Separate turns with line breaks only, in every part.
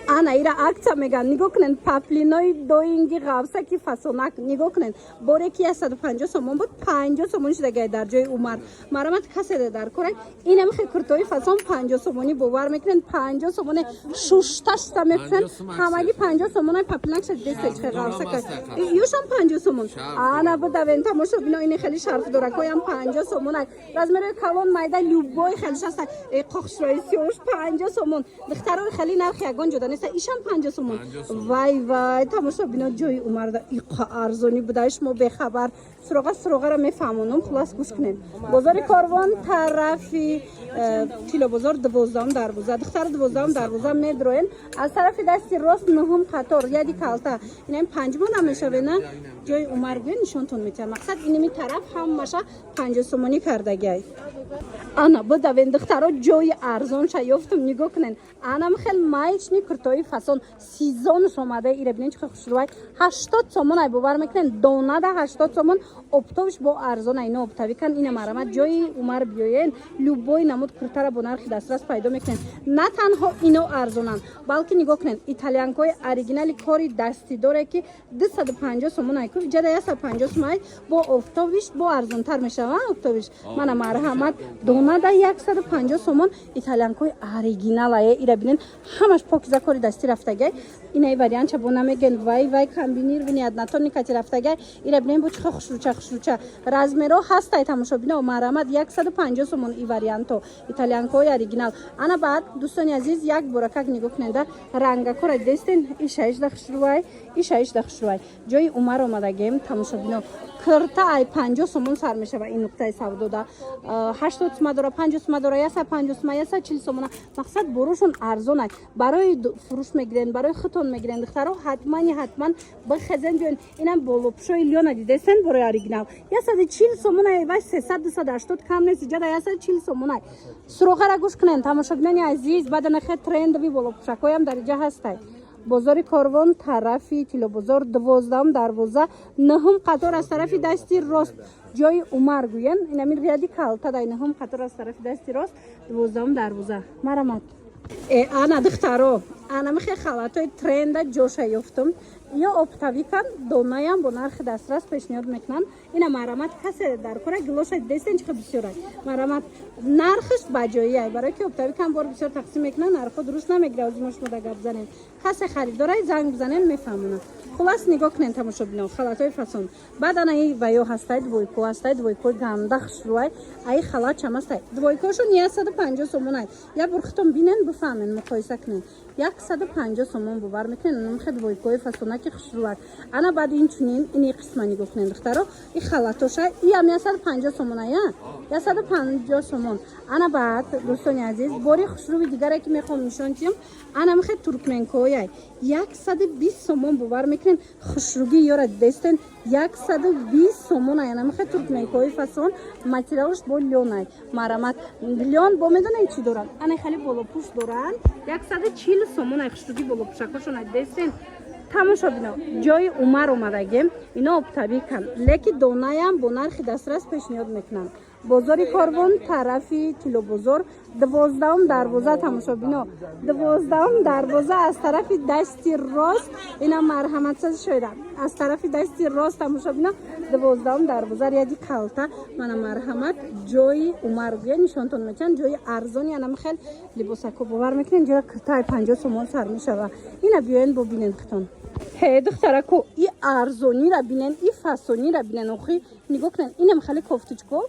Ана ира акция меган. Нигоҳ кунед, паплинои доинги ғавсаки фасонак. Нигоҳ кунед, боре ки 150 сомон буд, 50 сомон шудагай дар ҷои Умар. Марамат, касе дар кора, инам хел куртои фасон 50 сомонӣ. Бовар мекунед, 50 сомоне, шушта шута мепӯшанд.
50 сом.
Ҳамагӣ 50 сомона. Паплинак шад десте чӣ ғавсака, ёшам 50 сомон. Ана будавен, тамошобино, ини хеле шарф доракоям 50 сомон, размерои калон, майда, любой хеле шаста. Қохшрои сиёш 50 сомон. Духтарои, хеле нархи ягон ҷода неста. Ишам 50 сомон.
50 сомон.
Вай, вай, тамошобино, ҷои Умарда иқа арзонӣ буда, шумо бехабар. Суроға суроғаро мефаҳмонам. Хулас, гӯш кунед: бозори Корвон, тарафи Тилобозор, 12-ум дарвоза. Духтар, 12-ум дарвоза медроен, аз тарафи дасти рост, нуҳум қатор, яди калта. Инам панҷмо намешаве, на? Ҷои Умар гӯе, нишонтон метиҳам. Мақсад, иними тараф ҳамаша 50 сомонӣ кардагиай. Ана будавен, духтаро, ҷои арзонша ёфтум. Нигоҳ кунед, анам хел маечный куртои фасон, сезонш омада. Ира бинед, чӣ хушрӯвай, 80 сомон ай. Бовар мекунед, донада 80 сомон, оптовиш бо арзон ай. Ино оптовикан. Ина марамат, ҷои Умар биёен, любой намуд куртара бо нархи дастрас пайдо мекунед. На танҳо ино арзонанд, балки нигоҳ кунед, итальянкои оригинали кори дастӣ доре, ки 250 сомон ай ку, иҷада 150 сомон ай, бо оптовиш бо арзонтар мешава. Оптовиш мана, марҳамат, донада 150 сомон, итальянкои оригинал ае. Ира бинен, ҳамаш покиза, кори дастӣ рафтагай. Инаи вариантча бо намеген. Вай, вай, комбинированный однотонный кати рафтагай. Ира бинен, бо чиха хушруча, хушруча, размеро ҳастай. Тамошобино, марҳамат, 150 сомон и варианто, итальянкои оригинал. Ана баъд, дӯстони азиз, як боракак нигоҳ куненда, рангакора дидестен. Ишаишда хушрувай, ишаишда хушрувай. Ҷои Умар омадагем, тамошобино. Кирта ай 50 сомон сар мешава. Ин нуқтаи савдода 80 сума дора, 50 сума дора, 150 сума, 140 сомона. Мақсад, борошон арзон ай. Барои фурӯш мегирен, барои худтон мегирен. Духтаро, ҳатмани ҳатман бихезен, биён. Инам болопӯшои лёна дидестен, борои оригинал 140 сомон ай. Вай 300, 280 кам нест, иҷада 140 сомон ай. Суроғара гӯш кунен, тамошобинони азиз. Баданахе трендовый болопӯшакҳоям дар иҷа ҳастай. Бозори Корвон, тарафи Тилобозор, 12-ум дарвоза, нуҳум қатор, аз тарафи дасти рост. Ҷои Умар гӯян, инамин ряди калта дай, нуҳум қатор, аз тарафи дасти рост, 12-ум дарвоза. Марамат. Ана, духтаро, ана михе халатҳои тренда ҷоша ёфтум. Ё оптовикан, донаям бо нархи дастрас пешниҳод мекунанд. Ина марамат, касе дар кора, гилоша дидестен, чиха бисёр ай. Марамат, нархаш баҷои ай, барои ки оптовикан бор бисёр тақсим мекунанд, нархҳо дуруст намегира. Озимо шумо да гап занем, касе харидорай, занг бизанем, мефаҳмонад. Хулас, нигоҳ кунед, тамошобино, халатҳои фасон. Баъд ана и ваё ҳастай, двойко ҳастай, двойкои ганда хушрӯай. Аи халат чам ҳастай, двойкошон 150 сомон ай. Як бор худтон бинен, бифаҳмен, муқоиса кунен. 150 сомон, бовар мекунед, намхе двойкои фасонаки хушрӯак. Ана баъд инчунин ини қисма нигоҳ кунед, духтаро, и халатоша, иам 150 сомон ая, 150 сомон. Ана баъд, дӯстони азиз, бори хушрӯи дигаре, ки мехоҳам нишон диҳам, ана михе туркменкояй, 120 сомон. Бовар мекунед, хушрӯгӣ ёра дидестен, 120 сомон ай. Ана михе туркменкои фасон, материалш бо лёнай. Марамат, лён бо медонед чӣ доранд? Ана хеле болопӯш доранд, 140 сомон ай. Хушрӯгӣ болопӯшакҳошон ай дидестен. Тамошобино, ҷои Умар омадагем. Ино оптовикан, леки донаям бо нархи дастрас пешниҳод мекунанд. Бозори Корвон, тарафи Тилобозор, 12-ум дарвоза. Тамошобино, 12-ум дарвоза, аз тарафи дасти рост. Ина марҳаматсази шоира, аз тарафи дасти рост, тамошобино, 12-ум дарвоза, ряди калта. Мана, марҳамат, ҷои Умар гӯя, нишонтон метиҳанд ҷои арзони анам хел либосако. Бовар мекунед, ҷоя киртаи 50 сомон сар мешава. Ина биёен, бубинен хитон. Ҳе, духтарако, и арзонира бинен, и фасонира бинен. Охи, нигоҳ кунен, инам хеле кофточко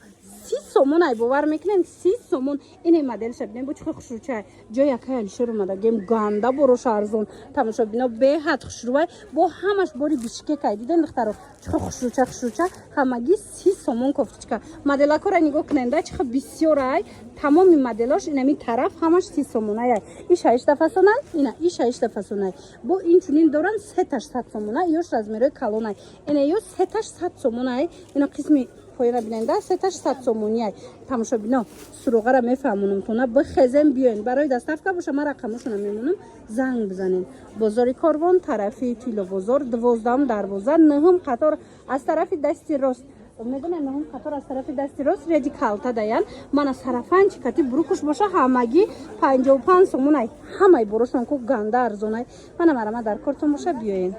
30 сомон ай. Бовар мекунен, 30 сомон. Ине моделша бинен, бо чӣ хушрӯчай. Ҷои якай Алишер омадагем, ганда борош арзон. Тамошобино, беҳад хушрӯвай, бо ҳамаш бори Бишкекай. Диден, духтаро, чӣ хушрӯча, хушрӯча, ҳамагӣ 30 сомон кофточка. Моделакора нигоҳ кунен да, чӣ бисёр ай. Тамоми моделош инами тараф ҳамаш 30 сомонай ай. И шашта фасонай, ина и шашта фасонай. Бо инчунин доран, сеташ 100 сомона, ёш размерои калонай. Ина ё сеташ 100 сомонай. Ина қисми поёна бинанда, сеташ 100 сомонияй. Тамошобино, суроғара мефаҳмонам тона, бихезем, биёен. Барои доставка боша, ман рақамошона мемонам, занг бизанем. Бозори Корвон, тарафи Тилобозор, 12-ум дарвоза, нӯҳум қатор, аз тарафи дасти рост. Медонем, нуҳум қатор, аз тарафи дасти рост, ряди калта даян. Мана, сарафанчи кати брукуш боша, ҳамагӣ 55 сомонай. Ҳамаи борошон ку ганда арзонай. Мана, марама дар кортон боша, биёен.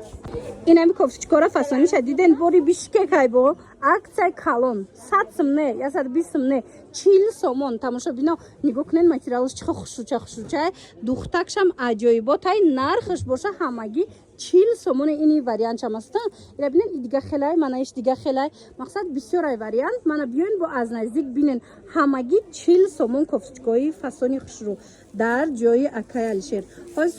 Инами кофточкора фасониша диден, бори Бишкекай бо акция калон, 100 сум не, 120 сум не, 40 сомон. Тамошобино, нигоҳ кунен, материалаш чиха хушрӯча, хушрӯчай, духтакшам аҷоиботай. Нархаш боша ҳамагӣ 40 сомони. Ини вариантшам аста, ира бинен, и дига хелай, мана иш дига хелай. Мақсад, бисёрай вариант. Мана, биёен, бо аз наздик бинен. Ҳамагӣ 40 сомон кофточкои фасони хушрӯ дар ҷои акай Алишер. Ҳози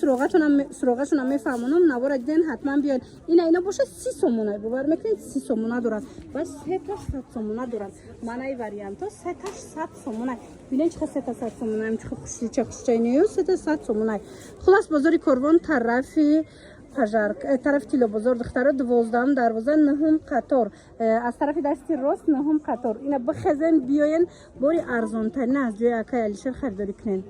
суроғашонам мефаҳмонам. Навора диден, ҳатман биёен. Ина, ина боша 30 сомона, бовар мекунед, 30 сомона дорад ва сеташ 100 сомона дорад. Манаи вариантҳо сеташ 100 сомона. Бинен, чиха сета 100 сомона, чиха хушрӯча, хушрӯча, сета 100 сомона. Хулас, бозори Корвон, тарафи пожар, тарафи Тиллобозор, духтаро, 12-ум дарвоза, нуҳум қатор, аз тарафи дасти рост, нуҳум қатор. Ина бихезен, биёен, бори арзонтарин аз ҷои акай Алишер харидорӣ кунен.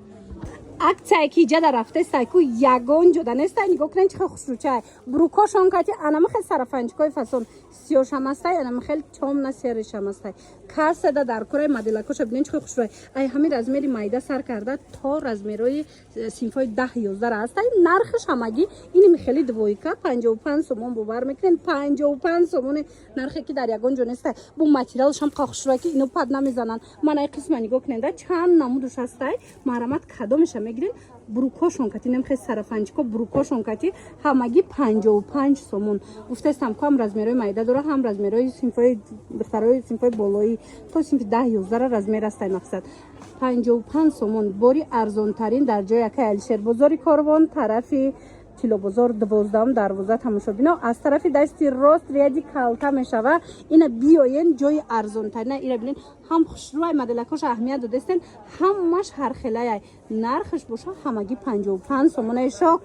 Акцияе ки иҷада рафтестай ку, ягон ҷода нестай. Нигоҳ кунен, чихел хушрӯчай брукошон кати анама хел сарафанчикои фасон сиёшам астай, анама хел тёмно серый шам астай. Каседа дар кораи моделакоша бинен, чихел хушрӯй. Ай ҳамин размери майда сар карда то размерои синфои 10, 11 ҳастай. Нархаш ҳамагӣ ини хели двойка 55 сомон. Бовар мекунен, 55 сомони, нархе ки дар ягон ҷо нестай. Бо материалшам қа хушрӯй, ки ино пад намезананд. Мана, ай қисма нигоҳ кунен, да чанд намудуш ҳастай. Маҳрамат, кадомеша мегирен? Брукошон кати немхе сарафанчико, брукошон кати ҳамагӣ 55 сомон. Гуфтаистам ку, ҳам размерои майда дора, ҳам размерои синфои духтарои синфои болоӣ то синфи 10, 11 размер ҳастай. Мақсад, 55 сомон, бори арзонтарин дар ҷои акай Алишер, бозори Корвон, тарафи Тиллобозор, 12-ум дарвоза. Тамошобино, аз тарафи дасти рост, ряди калта мешава. Ина биёен, ҷои арзонтарина. Ира бинен, ҳам хушрӯай, моделакоша аҳамият додастен, ҳамаш ҳархелаяй. Нархаш боша ҳамагӣ 55 сомонаи. Шок.